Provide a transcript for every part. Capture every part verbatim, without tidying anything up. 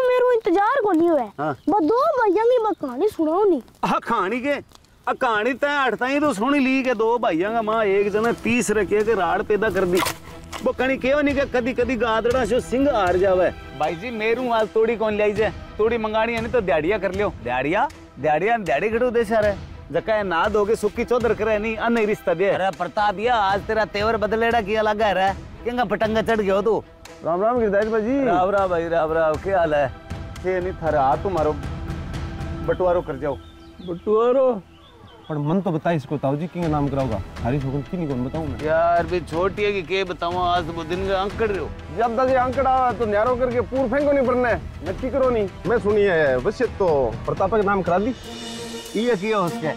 मेरो इंतजार कोनी होया। हाँ। बस दो भाइयां की मैं कहानी सुनाओ नी। आ कहानी के? आ कहानी तै अठ ताई तो सुनी ली के दो भाइयां का मां एक जने पीस रखे के राड़ पैदा कर दी। वो कणी केयो नी के कदी कदी गादड़ा से सिंह हार जावे। भाई जी, मेरू आज तोड़ी कोनी लाई जे, तोड़ी मंगानी है नी तो दिहाड़िया कर लियो। दिहाड़िया? दिहाड़िया, दिहाड़ी खड़ू दे सारे। जका ये ना दोगे सुक्की चौधर करे नी, अन ही रिश्ता दे। अरे प्रताप, या आज तेरा तेवर बदलेड़ा किया लगा है रे। केंगा पटंगा चढ़ गयो तू? राम राम गिरधारी भाई जी। राम राम भाई, राम राम, क्या हाल है? के नी थारे हाथ तुम्हारो बंटवारो कर जाओ। बंटवारो? पर मन तो बता इसको ताऊ जी, किंग नाम कराओगा? थारी छोकरी किनी कौन बताऊं मैं? यार, भी छोटी है कि के बताऊं, आज वो दिन का अंकड़ रहो। जब तक ये अंकड़ आवे तो न्यारो करके पूर फेंको नहीं पड़ने, नक्की करो नहीं। मैं सुनी है वसीयत तो प्रताप के नाम करा दी। ये किया उसके?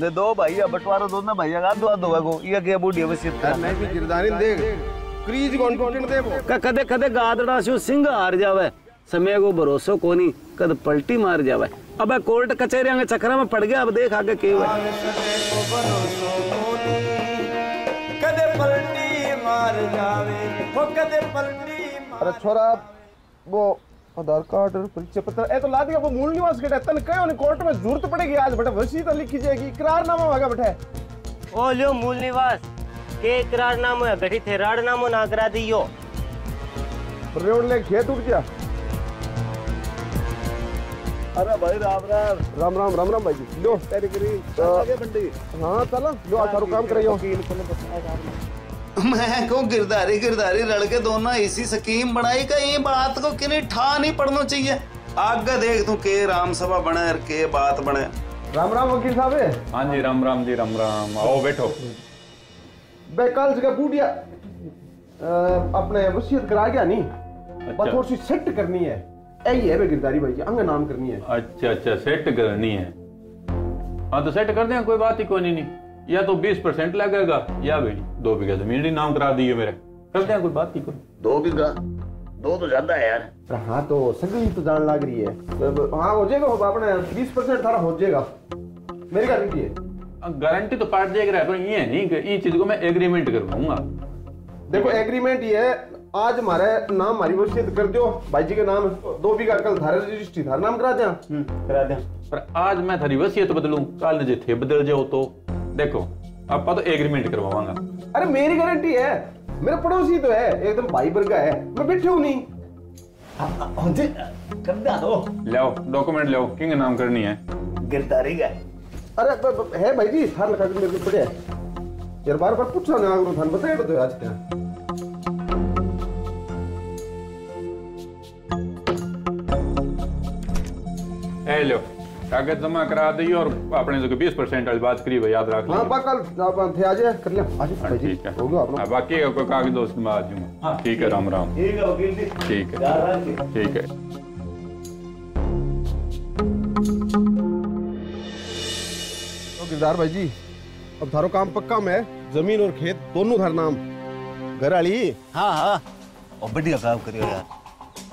दे दो भाई, अब बंटवारो दोनों भाई का आधो आधो होगा, ये किया बूढ़ी वसीयत का? मैं भी गिरधारी देख, क्रीज कौन टूटन दे वो। क-, कदे कदे गादड़ा से सिंह हार जावे। समय को भरोसो कोनी, कद पलटी मार जावे। अबे कोर्ट कचहरियां के चक्करा में पड़ गया, अब देख आगे के हुआ। समय को भरोसो कोनी, कदे पलटी मार जावे, वो कदे पलटी मार अरे छोरा, वो आधार कार्ड और परिचय पत्र, ए तो ला दिया, वो मूल निवास के तन कहो नहीं, कोर्ट में जरूरत पड़ेगी आज, बेटा, वसीयत लिखी जाएगी, इकरारनामा होगा, बेटा। ओ लियो मूल निवास, के इकरारनामो है, गठी थे राड़नामो ना करा दियो। रोड ले खेत उठ जा। अरे भाई राम राम। राम राम, राम राम भाई जी। लो। तेरी करी, आ, आ गया बंडी। हाँ, चलो, लो, आ, थारो काम कराइयो। वकील को ने बताया साहब ने। मैं कहूँ गिरधारी, गिरधारी रल के दोनों ऐसी स्कीम बनाई कि ये बात को किनी ठा नहीं पड़ना चाहिए। आगे देख तू के राम सभा बने और के बात बने। राम राम वकील साहब। हाँ जी, राम राम जी, राम राम। आओ, बैठो। बे कल जगह बूढ़िया, अ, अपने वसीयत करा गया नी, अच्छा। बस थोड़ी सी सेट करनी है। यही है बे गिरधारी भाई जी, अंग नाम करनी है। अच्छा, अच्छा, सेट करनी है। हाँ, तो सेट कर दें, कोई बात ही कोनी। या तो बीस परसेंट लगेगा, या भी दो बीघा जमीन ही नाम करा दी है मेरे। कर दें, कोई बात ही कोनी। दो बीघा? दो तो ज्यादा है यार। अरे हाँ, तो सगली तो जान लाग रही है। तो हाँ, हो जाएगा, हो, आपने बीस परसेंट थारा हो जाएगा। मेरी गारंटी है। गारंटी तो पार्ट देख रहा है, पर ये नहीं कि ये चीज को मैं एग्रीमेंट करवाऊंगा। देखो, एग्रीमेंट ये है, आज हमारे नाम, हमारी वसीयत कर दो भाई जी के नाम, दो बीघा कल थारे रजिस्ट्री थारे नाम करा दें। हम्म, करा दें। पर आज मैं थारी वसीयत बदलूं, कल ने जे थे बदल जाओ तो? देखो, आपा तो एग्रीमेंट करवावांगा। अरे, मेरी गारंटी है, मेरा पड़ोसी तो है, एकदम भाई वर्गा है, मैं बैठे हूं नहीं। हाँ, हाँ, हाँ जी, कर दे दो। लाओ, डॉक्यूमेंट लाओ, किंग नाम करनी है? गिरधारी का। अरे, ब-, ब-, है भाई जी, थार लगा के मेरे को पड़े है। यार, बार-बार पूछो ना, अगर थाने बताया तो आज क्या। ए लो, कागज जमा करा दियो और अपने जो बीस परसेंट वाली बात करी, वो याद रख हाँ, लियो। बा कल आप थे आ जाए, कर लिया। आ जाए, हाँ, भाई जी। ठीक है। हो गया अपना। हाँ, बाकी का कोई कागज दोस्त मैं आ जाऊंगा। हाँ, ठीक है, ठीक। राम राम। ठीक है, वकील जी। ठीक है। ख्याल रखिए। ठीक है। तो गिरधार भाई जी, अब थारो काम पक्का में, जमीन और खेत दोनों थारे नाम। घर वाली? हाँ, हाँ। और बढ़िया काम करियो यार।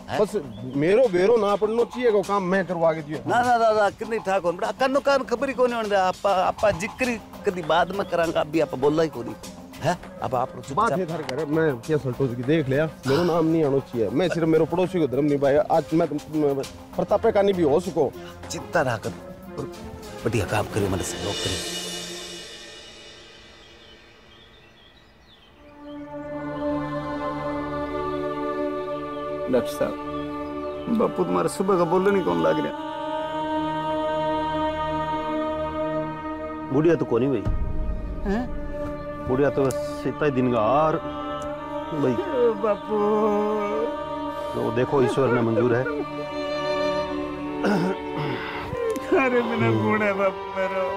हैं? बस मेरो बेरो ना पड़नो चाहिए, को काम मैं करवा के दियो। ना, ना, ना, ना, कितनी ठाक हो। बड़ा कन्नो कान खबर ही कोनी होने दे। आपा, आपा जिक्र ही कदी बाद में करांगा, अभी आपा बोला ही कोनी। हैं? अब आप बात चुपचाप है थारे घर, मैं क्या सल्टोज की देख लिया, मेरो नाम नहीं आनो चाहिए। मैं सिर्फ मेरो पड़ोसी को धर्म निभाया। आज मैं तुम, मैं प्रतापे का नहीं भी हो सको। चिंता ना कर, बढ़िया काम करियो, मैंने सहयोग करियो। डॉक्टर साहब, बापू तुम्हारा सुबह का बोलने ही कौन लग रहा। बुढ़िया तो कोनी भाई। हैं? बुढ़िया तो सीता ही दिन का हार भाई। बापू। तो देखो, ईश्वर ने मंजूर है। अरे, मैंने हम्म। गुण है बापू मेरो।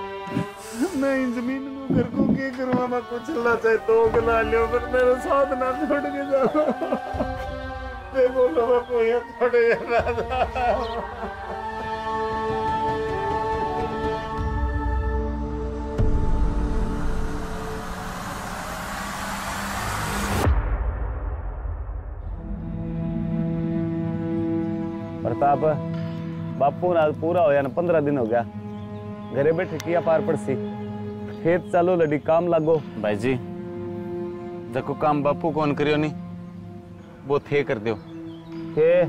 मैं इन जमीन को घर को के करूँगा, मैं कुछ ला चाहे दो गला लियो, पर मेरा साथ ना छोड़ के जाओ। मैं बोलो मैं कोई थोड़े प्रताप, बापू ना पूरा होया ना पन्द्रह दिन हो गया। घरे बैठे किया पार पड़सी। खेत चालो लड़ी काम लागो। भाई जी, जको काम बापू कौन करियो नी, वो थे कर दियो। थे?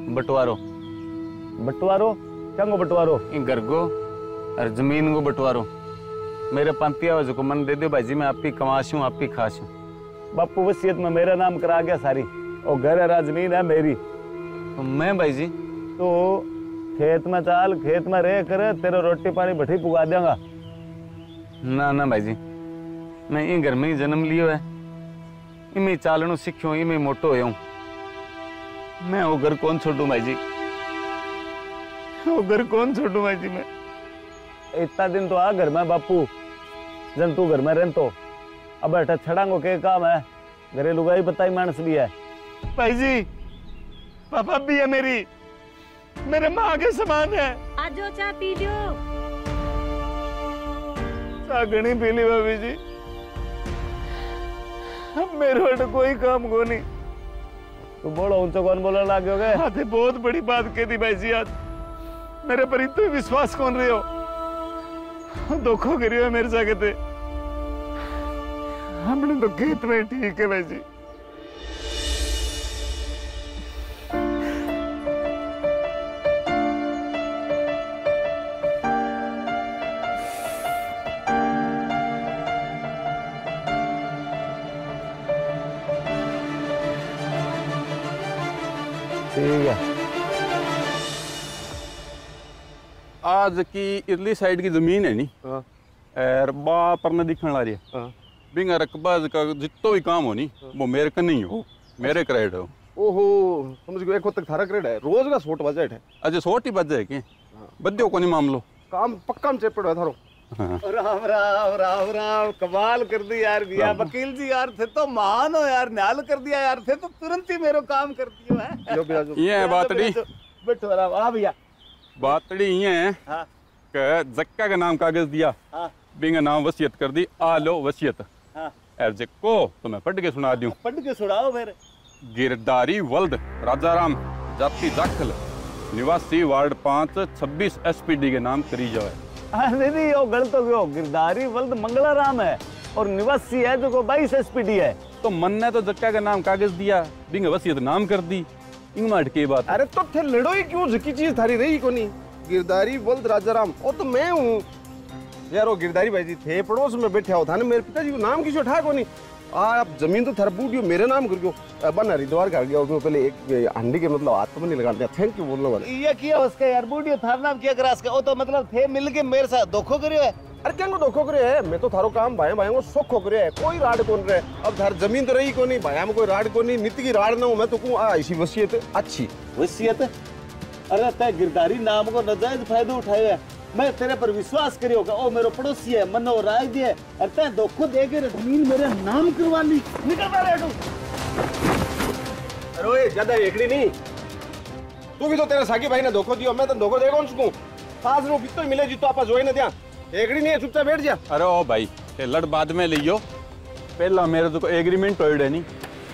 बंटवारो। बंटवारो? क्या को बंटवारो? इन घर को और जमीन को बंटवारो। मेरे पंथी आवे, जिको मने दे दो भाई जी, मैं आप ही कमाशूं, आप ही खाशूं। बापू वसीयत में मेरे नाम करा गया सारी। ओ घर है, जमीन है मेरी। तो मैं भाई जी? तू खेत में चाल, खेत में रह कर, तेरे रोटी पानी भट्टी पुगा देंगा। ना, ना भाई जी, मैं ई घर में ही जन्म लियो है, इमें चालणो सीख्यो, इमें मोटो होयो हूँ। मैं ओ घर कौन छोड़ूं भाई जी, ओ घर कौन छोड़ूं भाई जी मैं। इतना दिन तो आ घर में बापू, जन तू घर में रहतो, अब अठे छड़ांगो के काम है? घरे लुगाई बताई मानस भी है। भाई जी, पापा भी है मेरी, मेरे माँ के समान है। आजो, चा पी लियो। चा घणी पी ली भाभी जी, अब मेरे वाटे कोई काम कोनी। तू बोलो, ऊंचो कौन बोलने लग गयो के? हाँ, थे बहुत बड़ी बात कह दी भाई जी आज। मेरे पर इतना विश्वास कौन रहे हो? धोखो करियो है मेरे सागे थे। हमने तो खेत में ठीक है भाई जी। ठीक है। आज की इरली साइड की जमीन है नी? हाँ। अर बा परने दिखण लारी है। हाँ। बिंगा रकबा का जित्तो भी काम हो नी, हाँ। वो मेरे कने ही हो, मेरे क्रेड हो। ओहो, समझ गयो, एक तक थारा क्रेड है, रोज का सोट बजे है। अजय सोट ही बजे है के? हाँ। बद्यो कोनी मामलो। काम पक्का में चेपड़ो है थारो। हाँ। राम, राम, राम, राम, कमाल कर दी यार भैया। राम। वकील जी यार, थे तो महान हो यार, न्याल कर दिया यार, थे तो तुरंत ही मेरो काम कर दियो है। यो भी आज ये बात नहीं। बैठो, बैठो, आराम, हाँ भैया। बातड़ी इयां है हाँ। कि जक्का के नाम कागज दिया, हाँ। बिंगे नाम वसीयत कर दी, आ लो वसीयत। हाँ। अर जक्को तो मैं पढ़ के सुना दूं। पढ़ के सुनाओ फिर। गिरधारी वल्द राजाराम, जाति जाखल, निवासी वार्ड पाँच, छब्बीस एसपीडी के नाम करी जावे। अरे नहीं, यो गलत हो गयो। गिरधारी वल्द मंगलाराम है और निवासी है जो को बाईस एसपीडी है। तो मन्ने तो जक्का के नाम कागज दिया, बिंगे वसीयत नाम कर दी। इंग माट की बात। अरे तो थे लड़ो ही क्यों, जकी चीज थारी रही कोनी। गिरधारी वल्द राजाराम, ओ तो मैं हूँ। यार, ओ गिरधारी भाई जी, थे पड़ोस में बैठे हो, थाने मेरे पिताजी को नाम किसी ठा कोनी। आ, आप जमीन तो थारा बूढ़ियो मेरे नाम कर गयो। अब ना हरिद्वार कर गया, उसमें पहले एक, ए, हांडी के मतलब हाथ में नहीं लगाते, thank you बोलने वाले। ये किया उसका यार, बूढ़ियो थारा नाम किया करा उसका? ओ तो मतलब थे मिल के मेरे साथ धोखो करियो है। अरे, केंगो धोखो करे है? मैं तो थारो काम भाया भाया को सोखो करे है, कोई राड कोन रे। अब थार जमीन तो रही कोनी, भाया में कोई राड कोनी, नित की राड ना हो, मैं तो कहूँ, आ, इसी वसीयत अच्छी। वसीयत? अरे, तै गिरधारी नाम को नाजायज फायदो उठायो है। मैं तेरे पर विश्वास करियो का, ओ मेरो पड़ोसी है, मन्ने ओ राय दिए, अरे तै धोखो दे के जमीन मेरे नाम करवा ली। निकल बाहर, हटो। अरे ओए, ज्यादा हेकड़ी नहीं। तू भी तो तेरे सागी भाई ने धोखो दियो, मैं तो धोखो दे कौन सकूं? पाँच रुपये तो मिले जी, तो आपा जोई ना दिया। हेकड़ी नहीं है, चुपचाप बैठ जा। अरे ओ भाई, ये लड़ बाद में लियो, पहला मेरे तो एग्रीमेंट होइड है नी,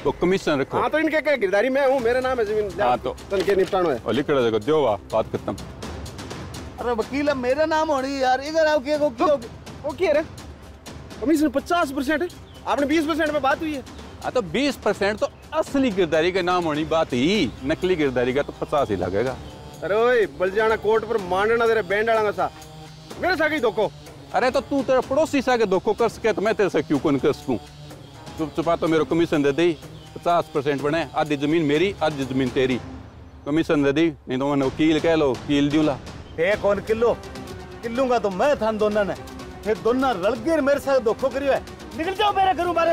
वो कमीशन रखो। हाँ, तो इनके क्या गिरधारी मैं हूँ, मेरा नाम है जमीन। हाँ, तो तन के निपटानो है। ओ लिखड़ा देखो, दियो वा, बात खत्म। अरे वकील, अब मेरा नाम होनी यार, इधर आओ, के को, तो, को, वो क्या रे? कमीशन पचास परसेंट है, आपने बीस परसेंट पे बात हुई है। हाँ, तो बीस परसेंट तो असली गिरधारी के नाम होनी बात ही, नकली गिरधारी का तो पचास ही लगेगा। अरे ओए, बल जाना कोर्ट पर मांडना तेरे बैंड वाला का सा। मेरे साथ ही धोखो। अरे तो तू तेरे पड़ोसी सागे धोखो कर सके तो मैं तेरे सागे क्यों कोनी कर सकूं? चुप चुपा तो मेरो कमीशन दे दे, पचास परसेंट बने, आधी जमीन मेरी, आधी जमीन तेरी। कमीशन दे दी, नहीं तो मैंने वकील कह लो, वकील दियूं ला। थे कौन किलो? किलूंगा तो मैं थान दोना ने। थे दोना रल के मेरे साथ धोखो करियो है। निकल जाओ मेरे घरों बारे।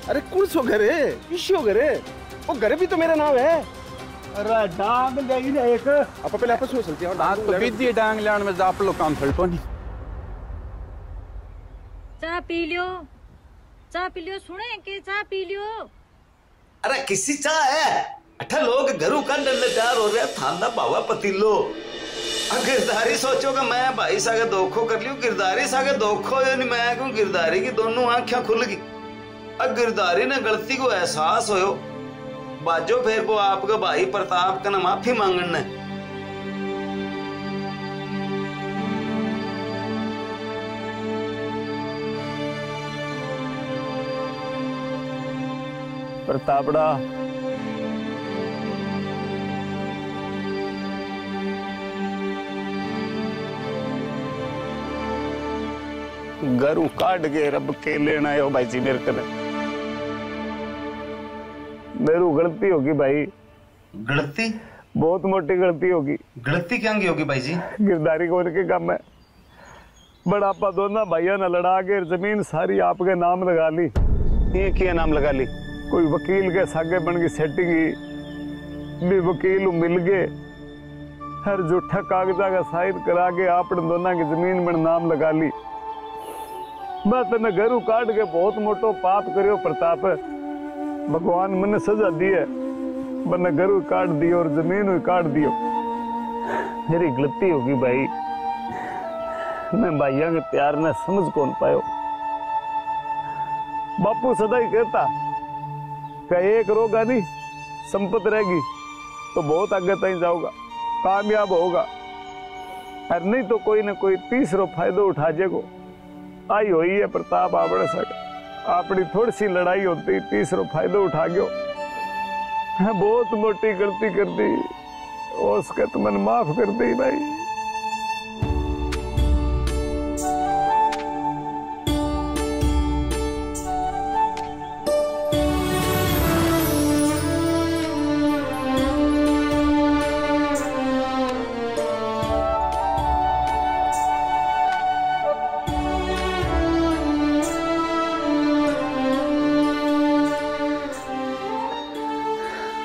अरे कौन सो घर है? किसो घर है? वो घर भी तो मेरा नाम है। अरे डांग ले ही ना एक। आप पहले आपस में चलते हैं, हाँ, डांग तो ले। बिजी डांग लाण में जा, आप लोग काम फलटो नहीं। चा पी लियो, चा पी लियो, सुने के चा पी लियो। अरे किसी चा है? अठे लोग घरू कांडन ने तैयार हो रहे, थांदा बावा पतीलो। आ गिरधारी सोचो कि मैं भाई सागे धोखो कर लियो, गिरधारी सागे धोखो यो नहीं, मैं क्यों गिरधारी की दोनों आंख्या खुल गई। आ गिरधारी ने गलती को एहसास होयो, बाजो फेर वो आपके भाई प्रताप कने माफी मांगण ने। प्रतापड़ा, घरू काट के रब के लेना आयो भाई जी मेरे कने। मेरू गलती होगी भाई। गलती? बहुत मोटी गलती होगी। गलती क्या की होगी भाई जी? गिरधारी को उनके काम है। बड़ा आपा दोनों भाइयों ने लड़ा के जमीन सारी आपके नाम लगा ली। ये क्या नाम लगा ली? कोई वकील के सागे बन की सेटिंग ही, भी वकील मिल गए। हर झूठा कागजा का साइन करा के आपने दोनों की जमीन में नाम लगा ली। मैं तने घरू काट के बहुत मोटो पाप करियो प्रताप। भगवान मने सजा दी है, मने घरू काट दियो और जमीन हुई काट दियो। मेरी गलती होगी भाई, मैं भाइयों के प्यार ने समझ कौन पायो। बापू सदा ही कहता कि एक रोगा नहीं, संपत रहेगी तो बहुत आगे ताई जाओगा, कामयाब होगा। अरे नहीं तो कोई ना कोई तीसरो फायदो उठा जेगो। आई हुई है प्रताप आपणे संग। आपणी थोड़ी सी लड़ाई होती, तीसरो फायदो उठा गयो। मैं बहुत मोटी गलती कर दी। उसके तो मन माफ कर दी भाई।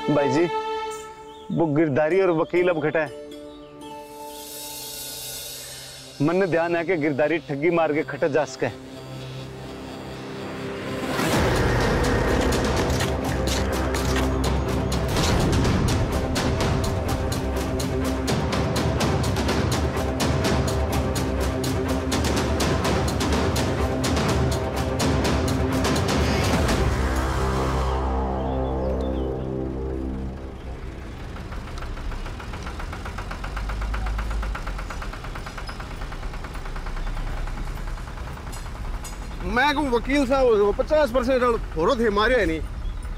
भाई जी, वो गिरधारी और वकील अब कठे है? मन्ने ध्यान है कि गिरधारी ठगी मार के कठे जा सके। मैं कहूँ वकील साहब, पचास परसेंट होरो थे मारे है नहीं।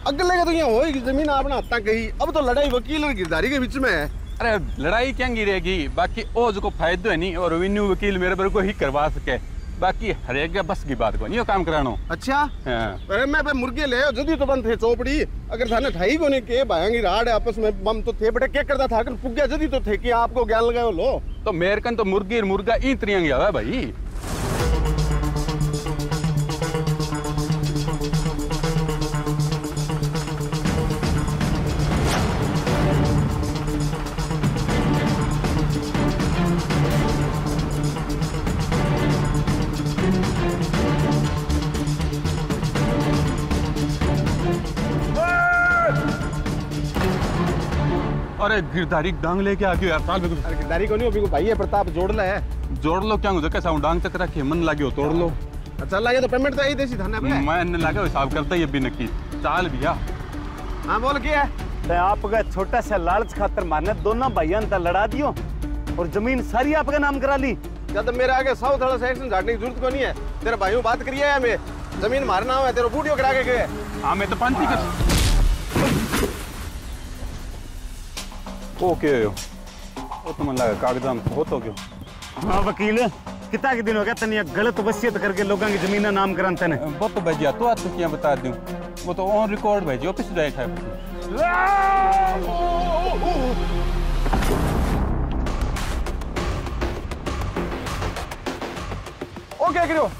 अगले का तो यहाँ होएगी जमीन आपने हाथ तक गई। अब तो लड़ाई वकील और गिरधारी के बीच में है। अरे, लड़ाई क्या गिरेगी? बाकी ओ जो को फायदो है नहीं, और रेवेन्यू वकील मेरे पर को ही करवा सके। बाकी हर एक के बस की बात को नहीं, वो काम करानो। अच्छा? हाँ। अरे, मैं पे मुर्गे ले आयो, जदी तो बंद थे चोपड़ी। अगर थाने ठाई कोनी के भाया की राड़ है आपस में, बम तो थे बटे के करता था, अगर पुग्या जदी तो थे कि आपको ज्ञान लगायो लो। तो मेरे कन तो मुर्गी और मुर्गा ई तरियां गया है भाई। अरे गिरधारी डांग लेके आ गयो यार, चाल बेगम। अरे गिरधारी कोनी, अभी को भाई है प्रताप, जोड़ ले। जोड़ लो क्या, मुझे कैसा हूँ, डांग तक रखी है, मन लाग्यो तोड़ लो। अच्छा, लागे तो पेमेंट तो यही देसी थाने पे। मैं इन्ने लागे हिसाब करता ही अभी नक्की। चाल भैया। हाँ, बोल, क्या है? मैं आपका छोटा सा लालच खातर मारने दोनों भाइयों ने तो लड़ा दियो और जमीन सारी आपके नाम करा ली। जद मेरे आगे साउथ वाला सेक्शन झाड़ने की जरूरत को नहीं है। तेरे भाइयों बात करिए है, मैं जमीन मारना है, तेरे बूढ़ियों करा के गए। हाँ, मैं तो पांती कर। ओके हो। वो तो मन लगा कागजात बहुत हो गयो। हाँ वकील, कितना के दिन हो गया तने ये गलत वसीयत करके लोगों की जमीन नाम करान तने? वो तो भाई जी, तो आपको क्या बता दूं, वो तो ऑन रिकॉर्ड भाई जी, ऑफिस बैठा है। ओ क्या करियो?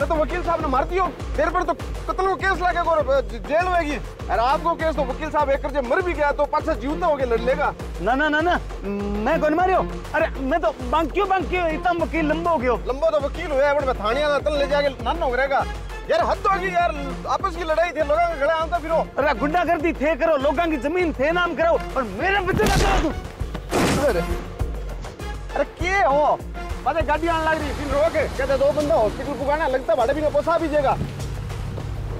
मैं तो वकील साहब ने मार दियो। तेरे पर तो कत्ल को केस लगेगा और, अ, ज-, जेल होएगी। अरे आपको केस तो वकील साहब एक जे मर भी गया तो पाछा जीवता होके लड़ लेगा। ना, ना, ना, ना, मैं कोनी मारियो। अरे मैं तो बांकियो, बांकियो, इतना वकील लंबो हो गयो। लंबो तो वकील हुआ है, बट मैं थाने आला तन ले जाके नन हो रहेगा। यार हद होगी यार, आपस की लड़ाई थी, लोगों के गले आंदा फिरो। अरे गुंडागर्दी थे करो, लोगों की जमीन थे नाम कराओ और मेरे बच्चे का करो तू। अरे। अरे के हो? बादे गाड़ी आन लग रही, फिर रोक। कहते दो बंदा हॉस्पिटल पुगाना, लगता भाड़ा भी ना पोसा भी जेगा।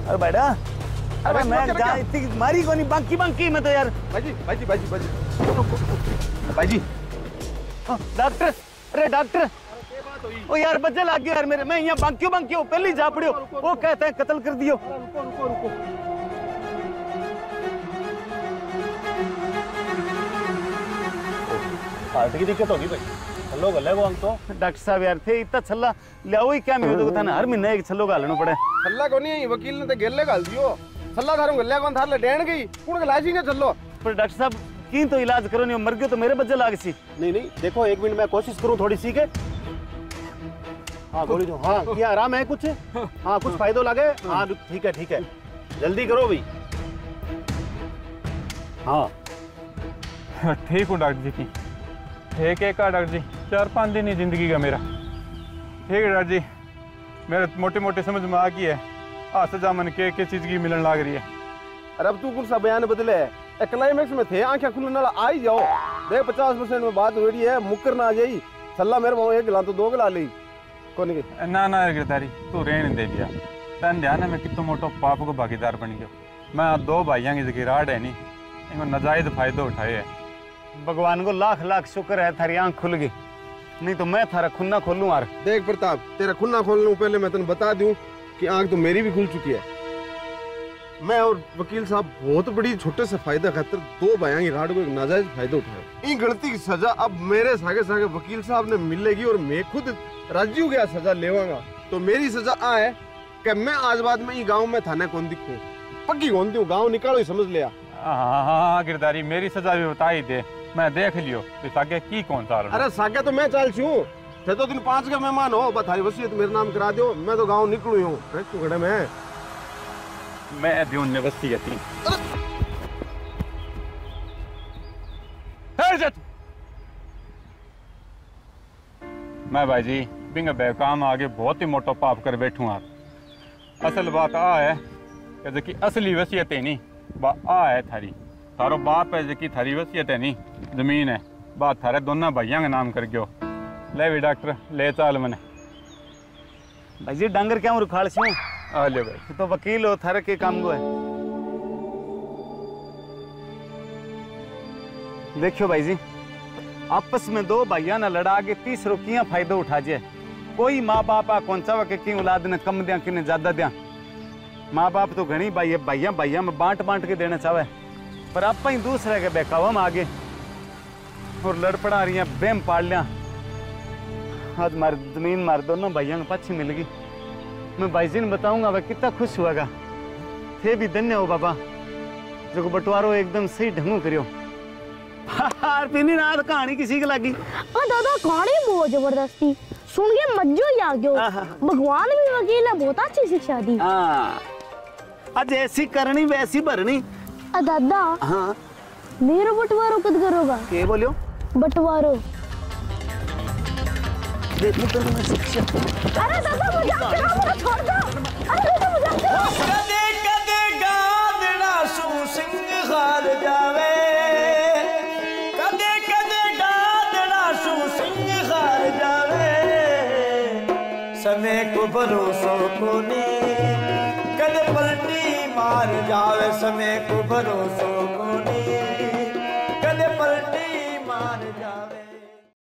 अरे बेटा, अरे अरे भाई, मैं मत क्या? इतनी मारी कोनी, बांकी बांकी मैं तो यार। भाई जी, भाई जी, भाई जी, भाई जी। रुको, रुको। भाई जी। हाँ, डॉक्टर, अरे डॉक्टर। ओ यार, बच्चे लग गए यार मेरे, मैं यहाँ बांकियो बांकियो पहले ही जा पड़ियो। वो कहते हैं कत्ल कर दियो। रुको, रुको, रुको। हार्ट की दिक्कत होगी भाई। छल्लो घले को अंग तो। डॉक्टर साहब यार, थे इतना छल्ला लियाओ ही क्या? मैं तो थाने हर महीने एक छल्लो घालनो पड़े। छल्ला कोनी, वकील ने ते गेले घाल दियो। छल्ला थारो घले को, थारे ले देन गई। कुण घला सी ने छल्लो? पर डॉक्टर साहब, की तो इलाज करो, नहीं मर गयो तो मेरे बज्जे लाग सी। नहीं, नहीं, देखो, एक मिनट, मैं कोशिश करूँ थोड़ी सी के। हाँ, गोली दो। हाँ, क्या आराम है कुछ? हाँ, कुछ फायदो लगे? हाँ, ठीक है, ठीक है, जल्दी करो भाई। हाँ। ठीक हूँ डॉक्टर जी की। ठीक है का डॉक्टर जी, चार पाँच दिन ही जिंदगी का मेरा। ठीक है डॉक्टर जी, मेरे मोटी मोटी समझ में आ गई है, आ सजा मन के के चीज की मिलन लाग रही है। अरे अब तू कौन सा बयान बदले है? ए क्लाइमैक्स में थे, आंखें खुलने वाला आ ही जाओ। देख, पचास परसेंट में बात हो रही है, मुकर ना आ जाई। सल्ला मेरे भाव एक गिला तो दो गिला ले, कोनी के? ना ना गिरधारी, तू रहने दे भैया। तन ध्यान है, मैं कितो मोटो पाप को भागीदार बन गयो। मैं आ दो भाइयां की जगह राड है नी, इनको नाजायज फायदो उठाए है। भगवान को लाख लाख शुक्र है, थारी आंख खुल गई, नहीं तो मैं थारा खुन्ना खोलूं यार। देख प्रताप, तेरा खुन्ना खोलने से पहले मैं तने बता दूं कि आंख तो मेरी भी खुल चुकी है। मैं और वकील साहब बहुत बड़ी छोटे से फायदा खातर दो भाइयां की राड को एक नाजायज फायदा उठाया। इन गलती की सजा अब मेरे सागे सागे वकील साहब ने मिलेगी और मैं खुद राजी हो गया सजा लेवांगा। तो मेरी सजा आ है कि मैं आज बाद में ई गांव में थाने कौन दिखूं, पक्की कौन दूं, गांव निकालो ही समझ लिया। हाँ, हाँ, हाँ, गिरधारी, मेरी सजा भी बता ही दे, मैं देख लियो कि सागे की कौन चाल रहा। अरे सागे तो मैं चाल छू, थे तो दिन पांच के मेहमान हो, बस थारी वसीयत मेरे नाम करा दियो, मैं तो गांव निकलू ही हूँ। हैं, तू खड़े में। मैं दियो ने वसीयत ही। अरे! ए, जा तू। मैं भाई जी, बिंगे बेकाम आगे बहुत ही मोटो पाप कर बैठू हां। असल बात आ है कि जकी असली वसीयत है नी, बा आ है थारी। थारो बाप है, जकी थारी वसीयत है नी, जमीन है, बा थारे दोनों भाइयां के नाम कर गयो। ले भी डॉक्टर, ले चाल मने। भाई जी, डांगर क्या हूँ रुखाल से हूँ? आ ले भाई। तो वकील हो, थारे के काम को है? देखियो भाई जी, आपस में दो भाइयां ने लड़ा के तीसरो किया फायदो उठा जे। कोई माँ बाप आ कौन चावे कि की औलाद ने कम दिया, किने ज्यादा दिया। माँ बाप तो घणी भाई, भाइयां भाइयां में बांट बांट के देना चावे, पर आप ही दूसरे के बहकावा में आगे और लड़पड़ा रिया, बेम पाड़ लिया। आज मारी जमीन मारे दोनों भाइयों के पाछी मिल गई। मैं भाई जी ने बताऊंगा, वह कितना खुश हुएगा। थे भी धन्य हो बाबा, जो बंटवारो एकदम सही ढंगो करियो। यार, पिनी रात कहानी किसी के लगी? ओ दादा, कहानी बहुत जबरदस्त थी, सुन के मजो ही आ गयो। आहा। भगवान भी वकील है, बहुत अच्छी शिक्षा दी। हाँ, आज ऐसी करनी वैसी भरनी। आ दादा, हाँ। मेरो बंटवारो कद करोगा? के बोलियो? बंटवारो। देख, मैं तेरे को मैं शिक्षा। अरे दादा, मजाक कर रहा हूँ, मुझे छोड़ दो। अरे दादा, मजाक कर रहा हूँ। कदे कदे गादड़ा सू सिंह हार जावे, कदे कदे गादड़ा सू सिंह हार जावे। समय को भरोसो कोनी, कदे पलटी मार जावे। समय को भरोसो कोनी।